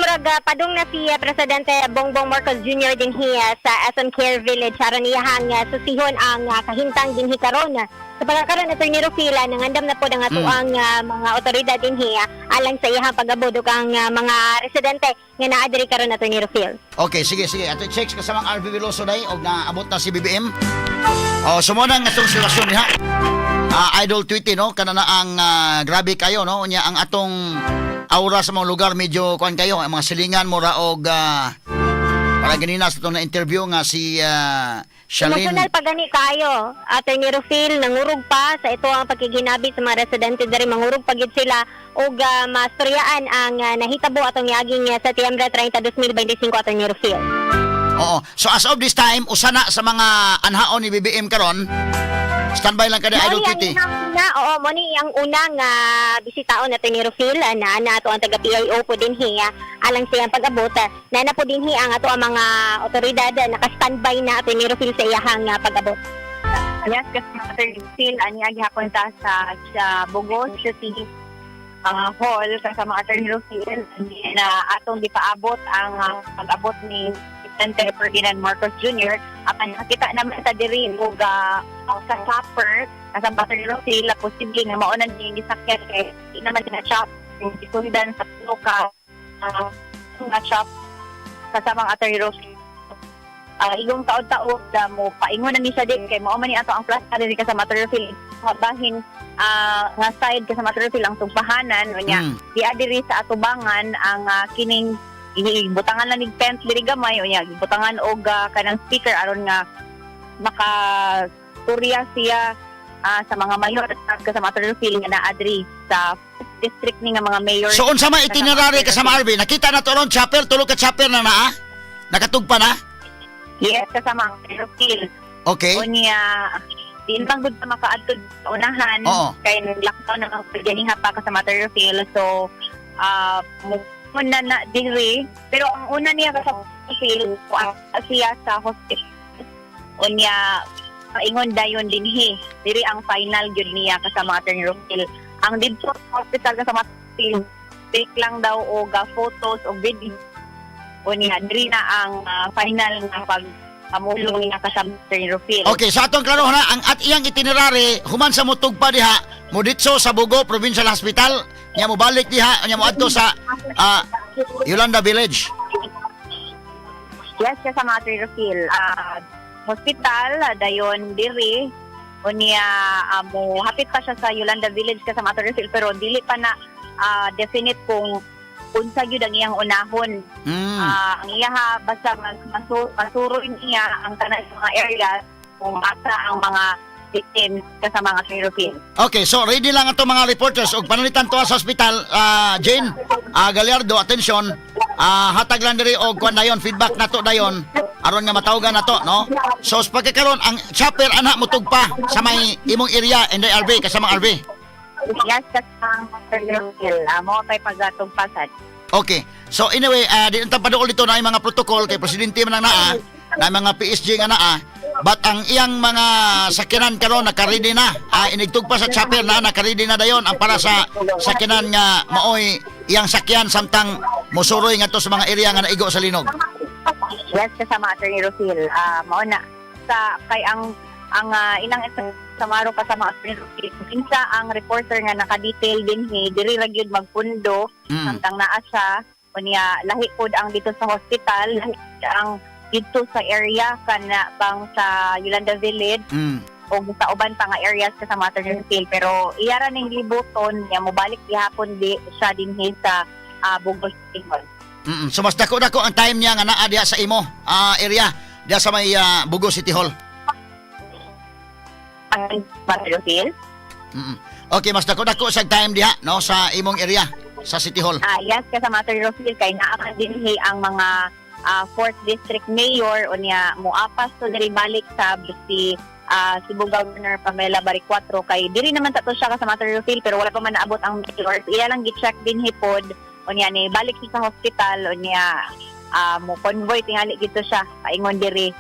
Murag padung na si Presidente Bongbong Marcos Jr. dinhi sa SM Care Village aron iyahang susihon ang kahimtang dinhi karon. Sa pagkakaroon, Attorney Rufil, nangandam na po ang atoang mga otoridad dinhi alang sa iyahang pag-abot ug ang mga residente nga naa diri karon, Attorney Rufil. Okay, sige, sige. Ato checks kasamang RV Veloso day og naabot na si BBM. Oh, so mo na nga itong sitwasyon diha. Idol Tweety, no? Kana na ang grabe kayo, no? Unya ang atong aura sa mga lugar medyo kuan kayo, ang mga silingan mo ra og para ganina sa itong na interview nga si Charlene. Emosyonal pa gani kayo, Attorney Rufil, nangurog pa sa ito ang pagkiginabi sa mga residente diri, mangurog pa gid sila og mastoryaan ang nahitabo atong niaging Setyembre 30, 2025, Attorney Rufil. Oo. So as of this time, usa na sa mga anhaon ni BBM karon. Standby lang kada Idol Mo ni ang Tweety. unang una, oo, mo ni ang unang bisitaon, Attorney Rufil, na na ato ang taga PIO po dinhi alang sa iyang pag-abot. Na na po dinhi ang ato ang mga otoridad, naka-standby na, Attorney Rufil, sa iyahang pag-abot. Yes, kasi Attorney Phil, ani gihapon ta sa Bogo City Hall kasama Attorney Rufil na atong gipaabot ang pag-abot ni Presidente Ferdinand Marcos Jr. Apan nakita naman sa diri og sa chopper kasama Attorney Rufil, posible nga mao na ni gisakyan kay di naman na chop gisundan sa tulo ka nga chop kasama ang Attorney Rufil. Igong taod-taod da mo paingon na ni siya din kay mao man ni ato ang plaza diri kasama Attorney Rufil, nga bahin nga side kasama Attorney Rufil ang tugpahanan unya di diri sa atubangan ang kining ibutangan lang nig tent diri gamay, unya gibutangan og kanang speaker aron nga maka turya siya sa mga mayor kasama Attorney Rufil nga naa diri sa district ni nga mga mayor. So unsa may itinerary kasama RV? Nakita na to ron chopper, tulo ka chopper na naa? Nakatugpa na? Yes, kasama ang Attorney Rufil. Unya di lang gud ta makaadto sa unahan kay lockdown na ang ganiha pa kasama Attorney Rufil, so mo na na diri, pero ang una niya kasama Rufil, siya sa hospital, unya paingon dayon dinhi diri ang final gyud niya kasama Attorney Rufil. Ang didto sa hospital kasama Rufil, take lang daw og photos og video, unya diri na ang final nga pag pamulong niya kasama Attorney Rufil. Okay, sa atong klaro na ang at iyang itinerary human sa mutugpa diha, moditso sa Bogo Provincial Hospital, nya mobalik diha, nya moadto sa Yolanda Village. Yes, kasama Attorney Rufil. Hospital, dayon diri. Unya, mo hapit pa siya sa Yolanda Village kasama Attorney Rufil, pero dili pa na definite kung unsa gyud ang iyang unahon. Ang iya basta masuroy niya ang tanan sa mga areas kung asa ang mga victims kasama ang Attorney Rufil. Okay, so ready lang ato mga reporters og panalitan to sa hospital, Jane Gallardo, attention. Hatag lang diri og kuan dayon, feedback nato dayon aron nga matawagan nato, no? So sa pagkakaron ang chopper ana mutugpa sa may imong area in the RV kasama RV. Yes, kasama ang Attorney Rufil. Mo kay pagatugpasan. Okay. So anyway, di ta paduol dito na yung mga protocol kay presidente man ang naa, na mga PSG nga naa. But ang iyang mga sakyanan karon naka-ready na. Inigtugpa sa chopper na naka-ready na dayon ang para sa sakyanan nga maoy iyang sakyan samtang mosuroy ngadto sa mga area nga naigo sa linog. Yes, kasama Attorney Rufil. Mao na sa kay ang ilang Samaro kasama Attorney Rufil. Kinsa ang reporter nga naka-detail dinhi, diri ra gyud magpundo samtang naa siya. Unya lahi pod ang dito sa hospital, lahi ang dito sa area kana bang sa Yolanda Village o sa uban pa nga areas kasama Attorney Rufil, pero iya ra ning libuton niya mobalik gihapon di siya dinhi sa Bogo City Hall. So mas dako-dako ang time niya nga naa diha sa imo area diha sa may Bogo City Hall. Ang Attorney Rufil. Okay, mas dako-dako sa time diha, no, sa imong area sa City Hall. Yes, kasama Attorney Rufil kay naa man dinhi ang mga 4th District Mayor, unya moapas to diri balik sa si Cebu Governor Pamela Baricuatro kay diri naman ta to siya kasama Attorney Rufil, pero wala pa man naabot ang mayor. Iya lang gi-check dinhi pod, unya ni balik siya sa hospital, unya mo convoy tingali gito siya paingon diri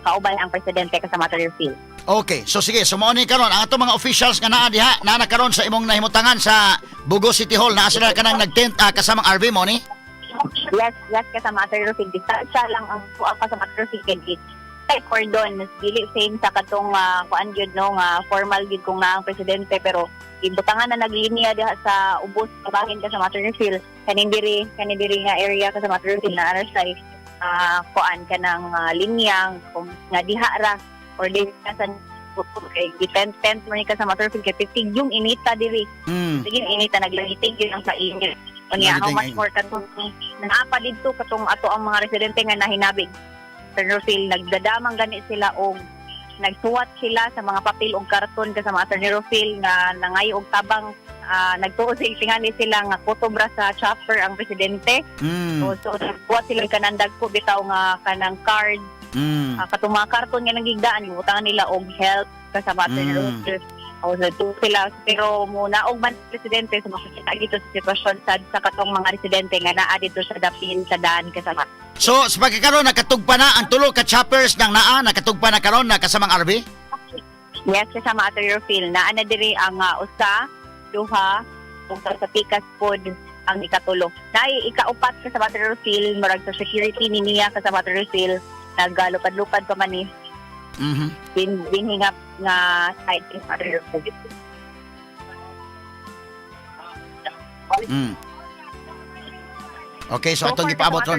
kauban ang presidente kasama Attorney Rufil. Okay, so sige, so mao ni karon ang atong mga officials nga naa diha, naa na karon sa imong nahimutangan sa Bogo City Hall, naa sila kanang nag-tent kasamang RV mo ni? Yes, kasama Atty. Rufil. Distansya lang ang kuha, kasama Atty. Rufil, kay kay cordon, dili same sa katong kuan gyud, no, nga formal gyud kung naa ang presidente, pero ibutangan na naglinya diha sa ubos kabahin, kasama Atty. Rufil, kaning diri nga area, kasama Atty. Rufil, na ano siya kuan kanang linya kung nga diha ra or di sa kay tent tent mo ni, kasama Atty. Rufil, kay 50 yung inita diri. Sige, yung inita, naglangiting yun ang sa init. Unya, how Nagliting much ay- more katong naa pa didto katong ato ang mga residente nga nahinabig. Sir Rufil, nagdadamang gani sila og nagsuwat sila sa mga papel og karton, kasama Atty. Rufil, nga nangayo og tabang. Nagtuo sila, tingali sila nga kutob ra sa chopper ang presidente. So nagsuwat sila kanang dagko bitaw nga kanang card, katong mga karton nga nagigdaan, gibutangan nila og help, kasama Atty. Rufil. O, so, sila, pero muna og man presidente, so makikita dito sa sitwasyon sa katong mga residente nga naa dito sa dapin sa daan, kasama. So sa pagkakaroon, nakatugpa na ang tulo ka choppers ng naa, nakatugpa na karon na, kasamang RV? Yes, kasama Atty. Rufil, naa na diri ang usa, duha, ug sa pikas pod ang ikatulo. Naay ikaupat, kasama Atty. Rufil, murag sa security ni niya, kasama Atty. Rufil, nagalupad-lupad pa man ni dinhi nga side, kasama Atty. Rufil. Okay, so atong gipaabot ron.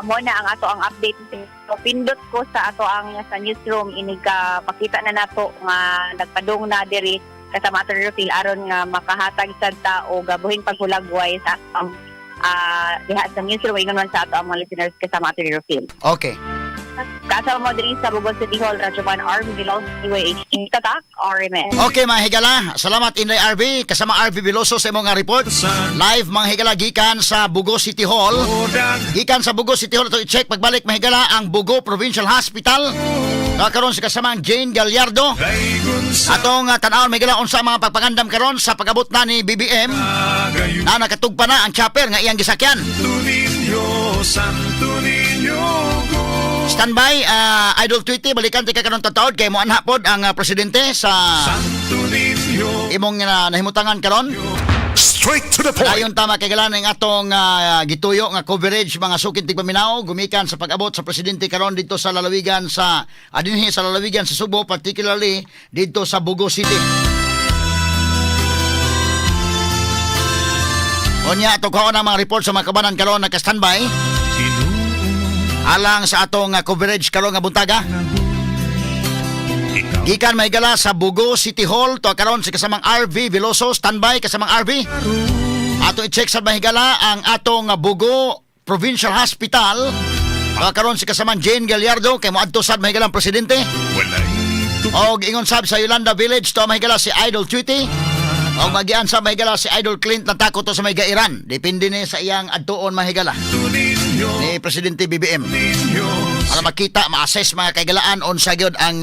Mo na ang ato ang update. So, pindot ko sa ato ang sa newsroom inig ka pakita na nato nga nagpadung na diri, kasama Atty. Rufil, aron nga makahatag sad ta og gabuhin paghulagway sa ang diha sa newsroom, ingon man sa ato ang mga listeners, kasama Atty. Rufil. Okay. Kasama mo diri sa Bugos City Hall, Radyo 1 RV Veloz, DYHT Tatak, RMN. Okay, mga higala, salamat Inday RV, kasama RV Veloso sa imong nga report. Live, mga higala, gikan sa Bugo City Hall. Gikan sa Bugo City Hall, ito i-check pagbalik, mga higala, ang Bugo Provincial Hospital. Karon si kasamang Jane Gallardo. Atong tan-awon, mga higala, unsa ang mga pagpangandam karon sa pag-abot na ni BBM na nakatugpa na ang chopper nga iyang gisakyan. Santo Niño, go. Standby, Idol Tweety, balikan tika karon tataod kay moanha pod ang presidente sa Santo Niño. imong nahimutangan karon. Straight to the point. Dayon tama kay galan ang atong gituyo nga coverage, mga suking tigpaminaw, gumikan sa pag-abot sa presidente karon dito sa lalawigan sa dinhi sa lalawigan sa Subo, particularly dito sa Bugo City. Unya ato ko ang mga report sa mga kabanan karon naka-standby alang sa atong coverage karon nga buntaga. Gikan may gala sa Bugo City Hall to karon si kasamang RV Veloso. Standby, kasamang RV. Ato i-check sa mahigala ang atong Bugo Provincial Hospital. Karon si kasamang Jane Gallardo kay moadto sad mahigala ang presidente. Walay Og ingon sab sa Yolanda Village to mahigala si Idol Tweety. Og magian sa mahigala si Idol Clint na to sa may Gairan. Depende ni sa iyang adtuon, mahigala, Niño, ni Presidente BBM. Niño. Para makita, ma-assess, mga kaigalaan, unsa gyud ang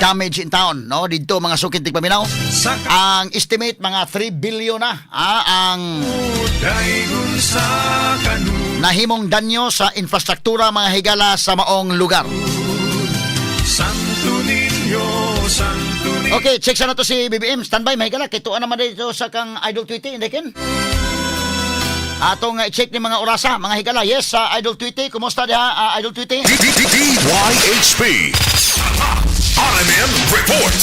damage in town, no, didto, mga suking tigpaminaw. Sa Ang estimate, mga 3 billion na ang daygon sa kanu. nahimong danyo sa infrastruktura, mga higala, sa maong lugar. Santo Niño, Santo Niño. Okay, check sa nato si BBM. Standby, mga higala. Kay tuwa naman dito sa kang Idol Tweety, hindi ken? Atong i-check ni mga orasa, mga higala. Yes, sa Idol Tweety. Kumusta diha, Idol Tweety? DYHP. RMN Report.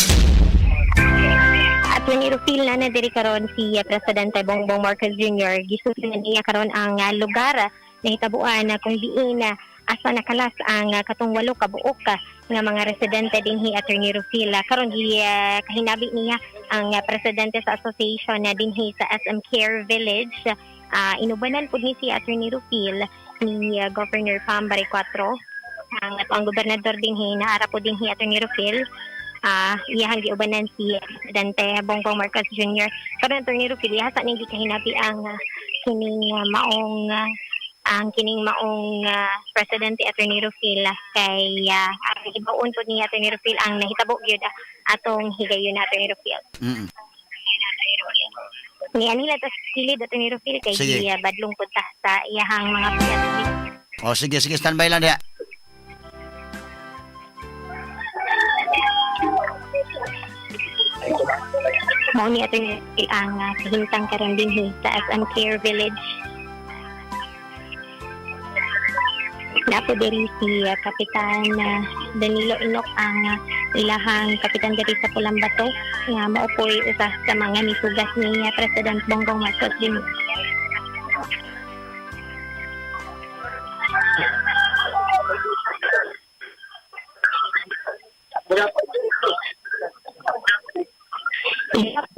Attorney Rufil, na na diri karon si Presidente Bongbong Marcos Jr. Gisusi na niya karon ang lugar na hitabuan na kung diin na asa nakalas ang katong walo ka buok nga mga residente dinhi, Attorney Rufil. Karon gi kahinabi niya ang presidente sa association na dinhi sa SM Care Village. Inubanan pud ni si Attorney Rufil ni Governor Pam Baricuatro. Ang gobernador dinhi naara po dinhi, Attorney Rufil. Iyahang giubanan si Presidente Bongbong Marcos Jr. Karon, Attorney Rufil, iha sa ning gikahinabi ang kining maong ang kining maong Presidente, Attorney Rufil, kay ang ibaon po ni Attorney Rufil ang nahitabo gyud atong higayon na, Attorney Rufil. Ni anila tas kilid, Attorney Rufil, kay Sige. gi badlong pud ta sa iyahang mga piyat. Oh, sige, sige, standby lang diha. Mao ni, Attorney Rufil, ang kahimtang karon dinhi sa SM Care Village. Napo diri si Kapitan Danilo Enoch, ang ilahang kapitan diri sa Pulang Bato nga mao poy usa sa mga nisugas ni President Bongbong Marcos Jr.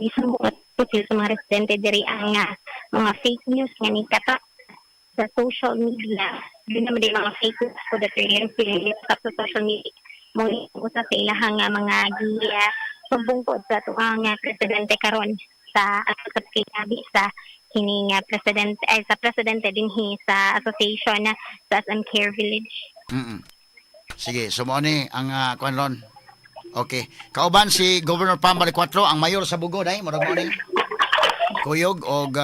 Isumbong sa mga residente diri ang mga fake news nga nikata sa social media. Doon naman din mga fake news po that sa social media. Mo usa sa ilahang mga gi sumbong po sa tuang presidente karon sa ato sa pakilabi sa kining president ay sa presidente dinhi sa association na sa SM Care Village. Sige, so mao ni ang kuan ron. Okay. Kauban si Governor Pam Baricuatro, ang mayor sa Bugo dai, murag mo ni. Kuyog og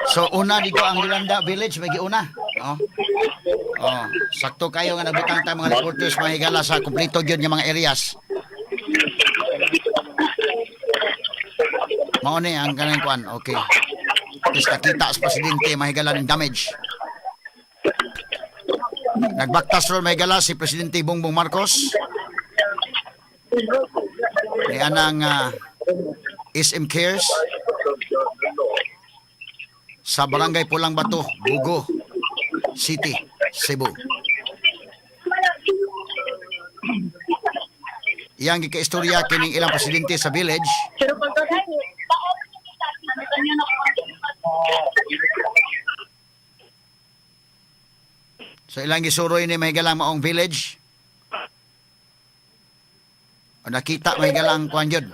So una dito ang Yolanda Village may giuna, no? Oh, sakto kayo nga nagbutang ta mga reporters mahigala sa kumpleto gyud nga mga areas. Mao ni ang kanang kuan. Okay. Tapos nakita sa presidente mahigala ng damage. Nagbaktas ron mahigala si Presidente Bongbong Marcos. Ni anang SM Cares sa Barangay Pulang Bato, Bugo City, Cebu. Iyang gikaistorya kining ilang presidente sa village. So ilang gisuroy ni mahigalang maong village. O nakita mahigalang kuan yun.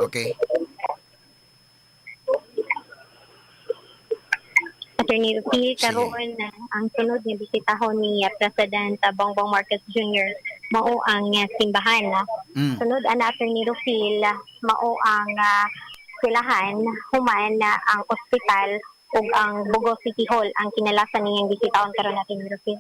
Okay. Attorney Rufil, Sige. karon ang sunod nga bisitahon ni President Bongbong Marcos Jr. mao ang simbahan. Sunod ana, Attorney Rufil, mao ang silahan, human na ang ospital ug ang Bogo City Hall ang kinalasan niyang bisitahon karon, Attorney Rufil.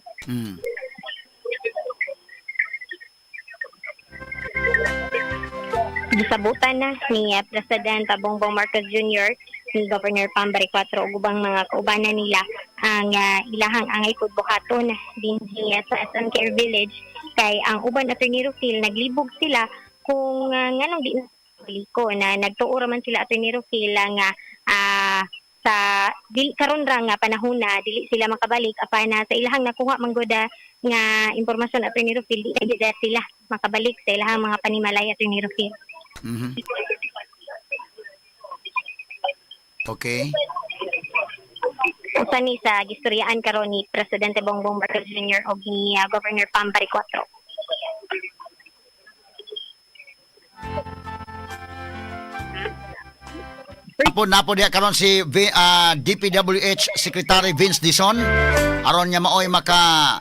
Gisabutan na ni President Bongbong Marcos Jr., ni Governor Pam Baricuatro ug ubang mga kaubanan nila ang ilahang angay pud buhaton dinhi sa SM Care Village kay ang uban, Attorney Rufil, naglibog sila kung nganong di na na nagtuo ra man sila, Attorney Rufil, nga sa dili karon ra nga panahon na dili sila makabalik, apan na sa ilahang nakuha manggoda nga impormasyon, Attorney Rufil, di na gyud sila makabalik sa ilahang mga panimalay, Attorney Rufil. Okay. Usa ni sa gistoryaan karon ni Presidente Bongbong Marcos Jr. og ni Governor Pam Baricuatro. Napo napo diha karon si DPWH Secretary Vince Dizon aron niya maoy maka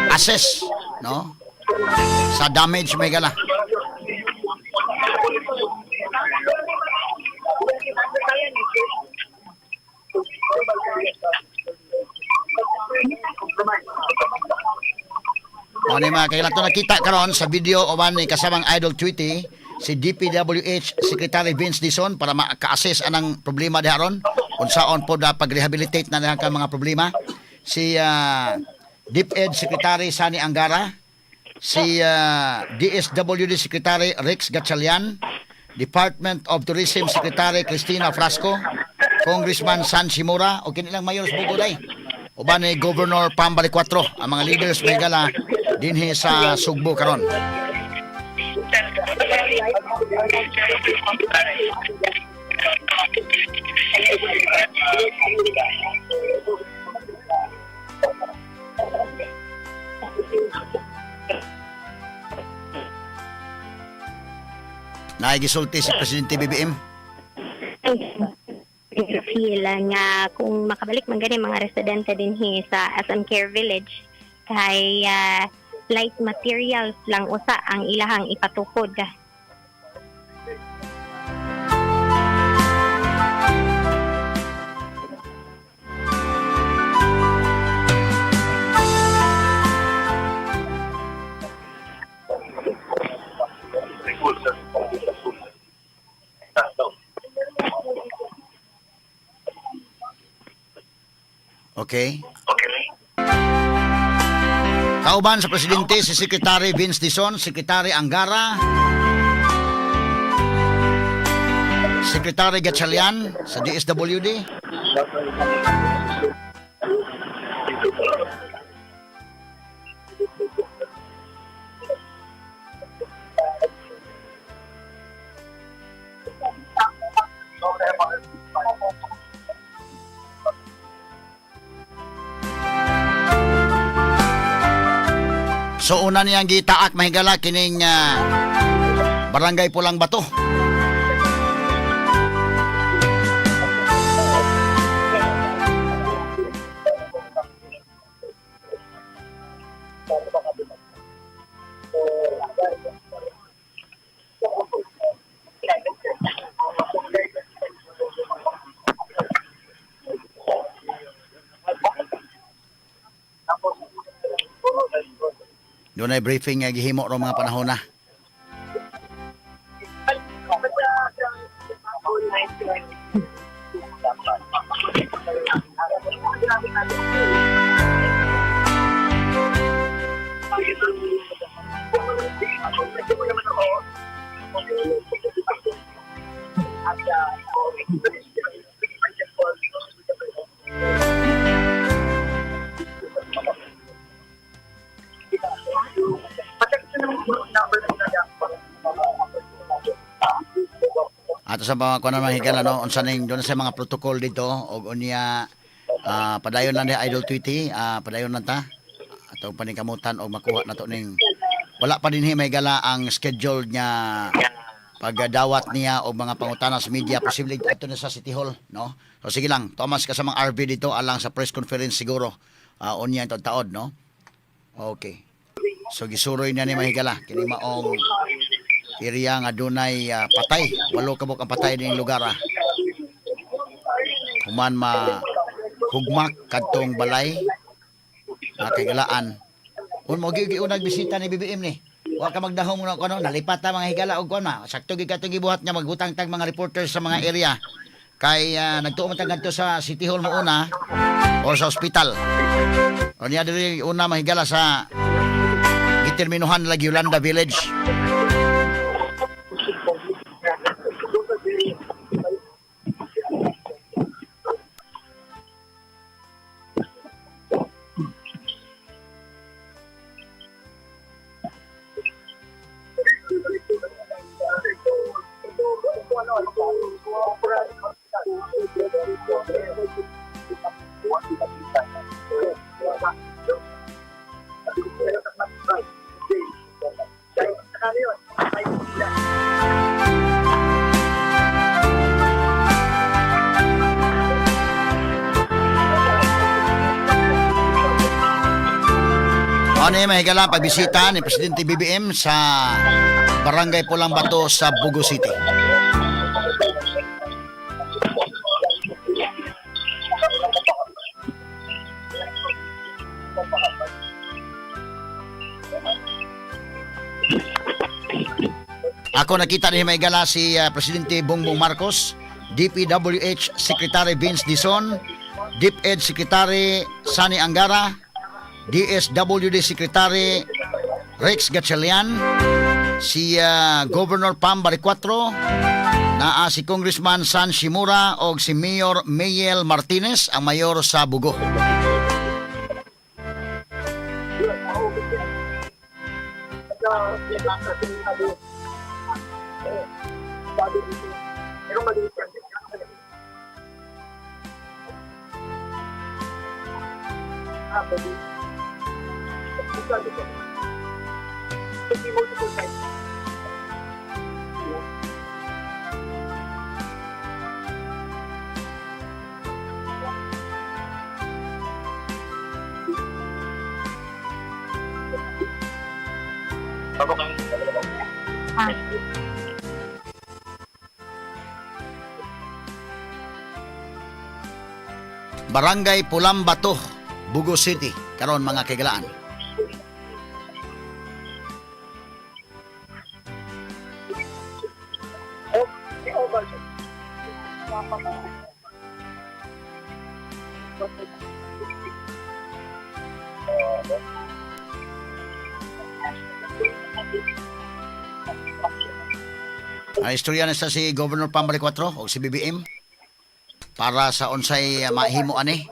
assess, no, sa damage may gala. O ni mga kailan to nakita karon sa video uban ni kasamang Idol Tweety si DPWH Secretary Vince Dizon para maka-assess anang problema diha ron unsaon po da pag-rehabilitate na diha ka mga problema, si DepEd Secretary Sani Angara, si DSWD Secretary Rex Gatchalian, Department of Tourism Secretary Cristina Frasco, Congressman San Shimura o kinilang mayor sa Bugoday uban ni Governor Pam Baricuatro, ang mga leaders may gala dinhi sa Sugbo karon. Nagisulti si Presidente BBM. Feel nga kung makabalik man gani mga residente dinhi sa SM Care Village kay light materials lang usa ang ilahang ipatukod. Okay. Kauban sa presidente si Secretary Vince Dizon, Secretary Angara, Secretary Gatchalian sa DSWD. So una niyang gitaak, mahigala, kining Barangay Pulang Bato. Doon ay briefing nga gihimo ro mga panahon na. Ato sa mga kuno, mga higala, no, unsa ning doon sa mga protocol dito og unya, padayon lang ni Idol Tweety, padayon lang ta ato paningkamutan og makuha nato ning wala pa dinhi, mahigala, ang schedule niya pagdawat niya og mga pangutana sa media, posible ato na sa City Hall, no. So sige lang, Thomas kasamang RV dito alang sa press conference siguro, unya itong taod, no. Okay, so gisuroy niya ni, mahigala, kini maong area nga dunay patay, walo kabuk ang patay ning lugar. Human ma hugmak kadtong balay na kahigalaan un mo gi unag bisita ni BBM ni wa ka magdahom mo kuno, nalipat ta, mga higala, og kuan ma sakto gi katong gibuhat niya magbutang tag mga reporters sa mga area kay nagtuo man tag ngadto sa City Hall mo una or sa ospital. O niya diri una, mahigala, sa giterminuhan lagi Yolanda Village. Ano yung, mahigala, pagbisita ni Presidente BBM sa Barangay Pulang Bato sa Bugo City. Ako nakita ni, mahigala, si Presidente Bongbong Marcos, DPWH Secretary Vince Dizon, DepEd Secretary Sani Angara, DSWD Secretary Rex Gatchalian, si Governor Pam Baricuatro, naa si Congressman San Shimura og si Mayor Mayel Martinez, ang mayor sa Bugo. Barangay Pulang Bato, Bugo City, karon, mga kaigalaan. Ang istorya na sa si Governor Pam Baricuatro o si BBM para sa unsay mahimo ani.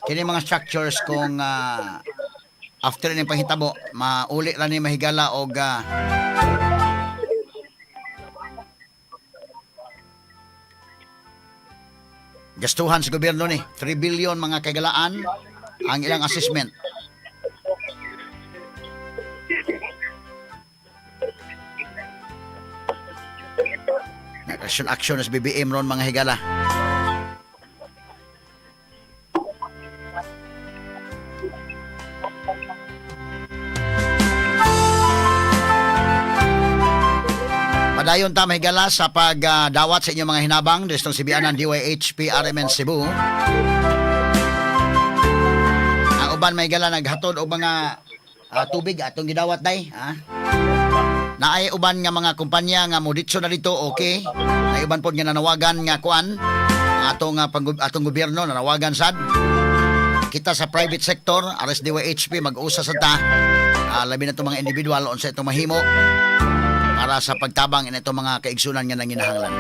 Kini mga structures kung after ni panghitabo mauli ra ni mahigala og gastuhan sa gobyerno ni 3 billion mga kagalaan ang ilang assessment. Action action sa BBM ron mga higala. Padayon ta mga higala sa pagdawat sa inyong mga hinabang dito sa sibianan DYHP RMN Cebu. Ang uban mga higala naghatod og mga tubig atong gidawat day, ha? Naay uban nga mga kumpanya nga moditso na dito, okay. Naay uban pod nga nanawagan nga kuan atong atong gobyerno nanawagan sad. Kita sa private sector, RSDYHP mag-usa sa ta. Labi na itong mga individual unsa itong mahimo para sa pagtabang ini itong mga kaigsunan nga nanginahanglan.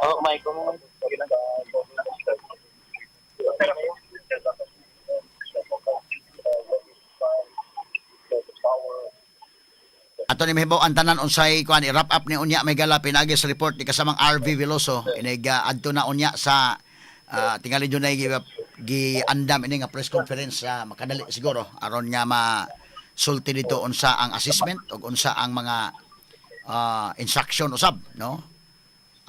Oh, Michael. Ato ni mahibaw ang tanan unsay kuan i-wrap up ni unya may gala pinagi sa report ni kasamang RV Veloso inig adto na unya sa tingali dunay giandam ini nga press conference sa makadali siguro aron nga ma sulti dito unsa ang assessment ug unsa ang mga instruction usab, no,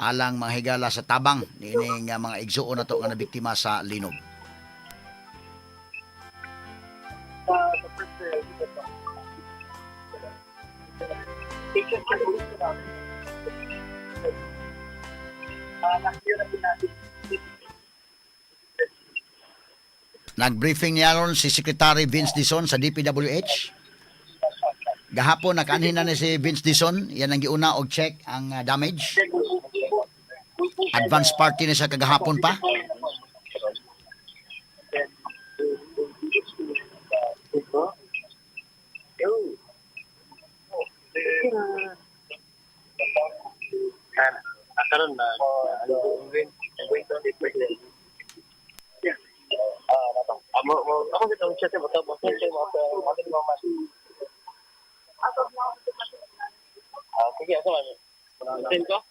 alang mga higala sa tabang niini nga mga igsuon nato nga nabiktima sa linog. Nag-briefing niya ron si Secretary Vince Dizon sa DPWH. Gahapon nakaanhin na ni si Vince Dizon, yan ang giuna og check ang damage. Advance party na siya kagahapon pa. Karon na mo mo ako kita chat mo mo chat mo mo mo mo. Sige, asa man. Send ko?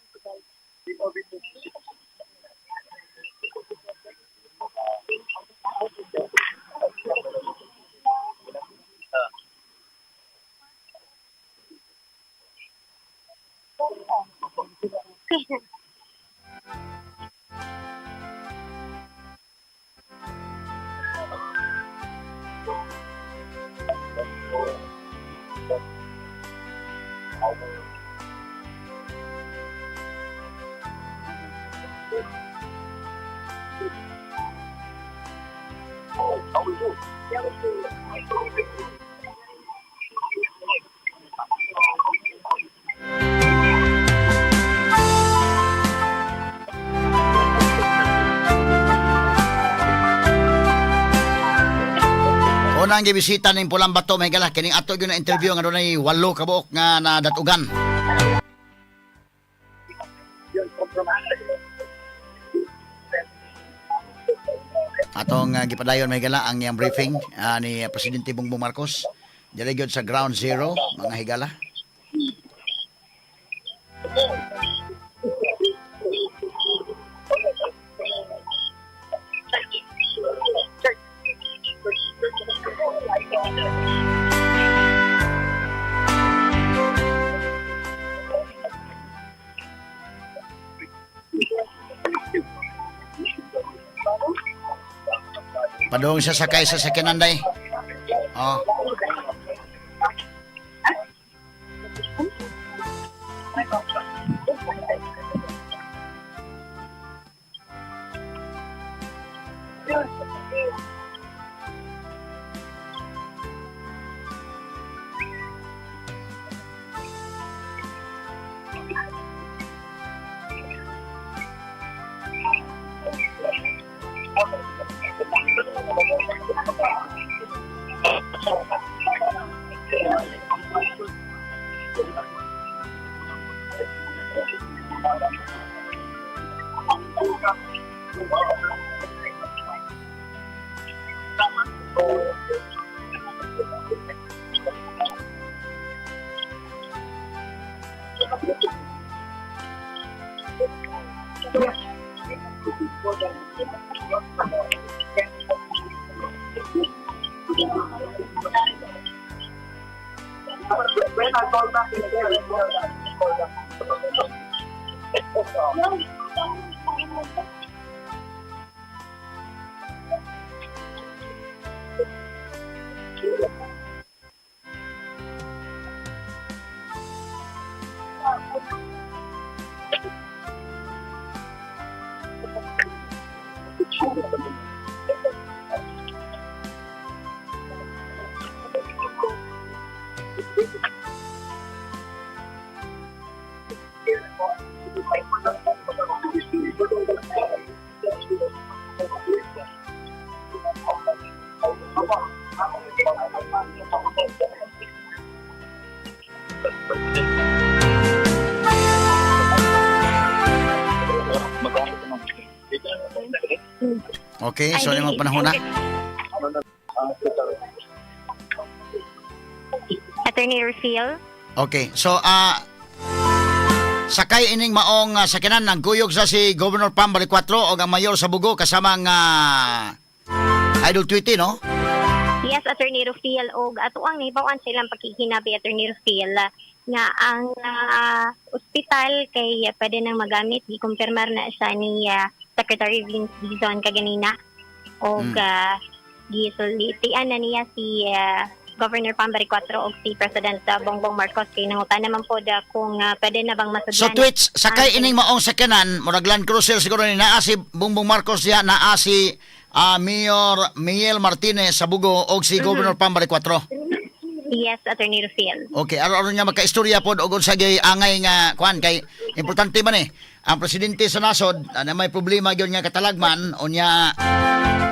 Unang gibisita ning Pulang Bato may gala kining ato gyud na interview nga dunay walo ka buok nga nadatugan. Atong gipadayon may gala ang iyang briefing ni Presidente Bongbong Marcos diri gyud sa Ground Zero mga higala. Padung siya sakay sa sakyanan day. Oh. When I call back in there, call back. Call back. Okay, so Ay, ano mga panahon na? Attorney Rufil. Okay, so sakay ining maong sakyanan nagkuyog sa si Governor Pam Baricuatro o ang mayor sa Bugo kasama ang Idol Tweety, no? Yes, Attorney Rufil, og ato ang nahibaw-an sa ilang pakikinabi, Attorney Rufil, nga ang ospital kay pwede nang magamit, gikumpirmar na siya ni Secretary Vince Dizon kaganina og gisulitian na niya si Governor Pam Baricuatro og si President Bongbong Marcos kay nangutan naman pod kung pwede na bang masudlan. So tweets, sakay ining maong sakyanan, murag Land Cruiser siguro ni naa si Bongbong Marcos diha, naa si Mayor Miel Martinez sa Bugo og si Governor Pam Baricuatro. Yes, Attorney Rufil. Okay, aron-aron nga magkaistorya pod og unsa gyud angay nga kuan kay importante man eh. Ang presidente sa nasod na may problema gyud nga katalagman unya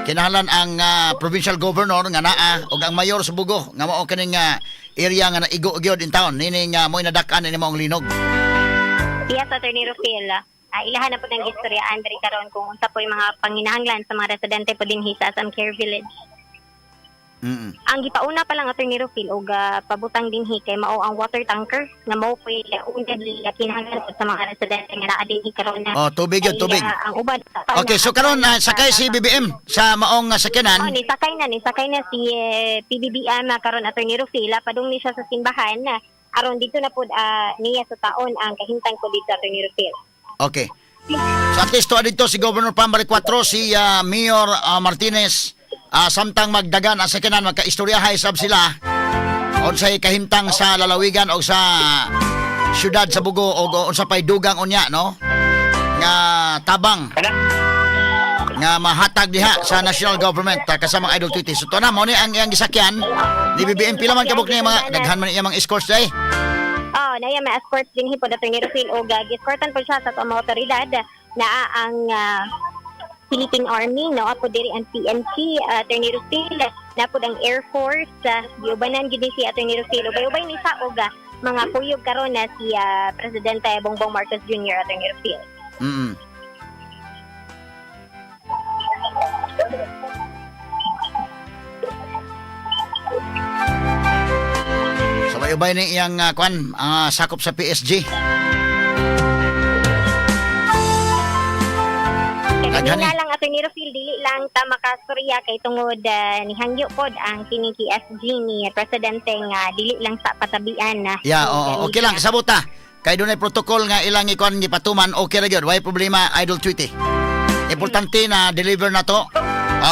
kinahanglan ang provincial governor nga naa og ang mayor sa Bugo nga mao kining area nga naigo gyud in town nining mo'y nadak-an ini maong linog. Yes, Attorney Rufil. Ilahan na po ng istorya, Andre, karon kung unsa po yung mga panginahanglan sa mga residente po dinhi sa SM Care Village. Ang gipauna pa lang, Attorney Rufil, og pabutang dinhi kay mao ang water tanker nga mao po'y una kinahanglan po sa mga residente nga naa dinhi karon na. Oh, tubig yun, Ay, tubig. Ang uban. Okay, so karon sakay si BBM sa maong sakyanan. Oh, ni sakay na si PBBM karon, Attorney Rufil, padung ni siya sa simbahan na aron dito na pud niya sa taon ang kahintang ko dito, Attorney Rufil. Okay. So at least to dito si Governor Pam Baricuatro, si Mayor Martinez, samtang magdagan ang sakyanan, magkaistoryahay sab sila unsay kahimtang sa lalawigan o sa syudad sa Bugo o unsa pay dugang unya, no, nga tabang nga mahatag diha sa national government kasama ang Idol Tweety. So to na mo ni ang iyang gisakyan ni BBM. Pila man kabuk niya mga daghan man iya mga escorts day. Oh, naya may escorts din po, Attorney Rufil, og escortan po siya sa atong mga otoridad na ang Philippine Army, no, apo diri ang PNP, Attorney Rufil, na po ang Air Force, giubanan gid ni si Attorney Rufil. Ubay-ubay ni sa og mga kuyog karon na si Presidente Bongbong Marcos Jr., Attorney Rufil. So ubay ni iyang kwan sakop sa PSG. Kaya Daghan kanina eh. lang, Attorney Rufil, dili lang ta makastorya kay tungod ni hangyo pod ang kining PSG ni Presidente nga dili lang sa patabian na. Yeah, oo, okay lang kasabot ta. Kay dunay protocol nga ilang ikuan gipatuman, okay ra gyud, way problema, Idol Tweety. Importante na deliver na to.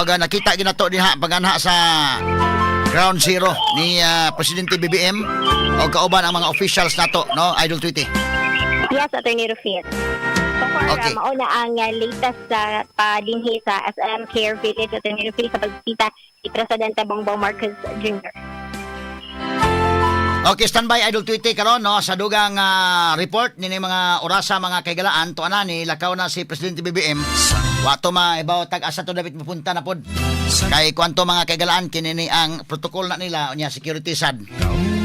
Og nakita gyud na to diha paganha sa Ground Zero ni Presidente BBM o kauban ang mga officials nato, no, Idol Tweety. Yes, Attorney Rufil. So far, Okay. mauna ang latest sa padinhi sa SM Care Village, Attorney Rufil, sa pagsita ni Presidente Bongbong Marcos Jr. Okay, standby, Idol Tweety, karon, no, sa dugang report nini mga orasa, mga kaigalaan to ana ni lakaw na si Presidente BBM. Wa to maibaw tag asa to dapat mapunta na pod. Kay kwanto, mga kaigalaan, kini ni ang protocol na nila unya security sad.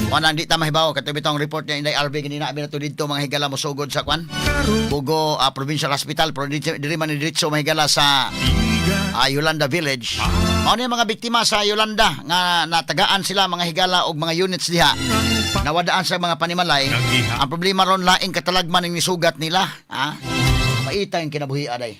Wala di ta mahibaw kato bitong report niya Inday RV ganina abi na to didto, mga higala, mosugod sa kwan. Bugo Provincial Hospital, pero diri man ni diretso, mga higala, sa Yolanda Village. Mao ni mga biktima sa Yolanda nga natagaan sila, mga higala, og mga units diha. Nawadaan sa mga panimalay. Ang problema ron, laing katalagman ang nisugat nila, ha? Maita yung kinabuhi aday.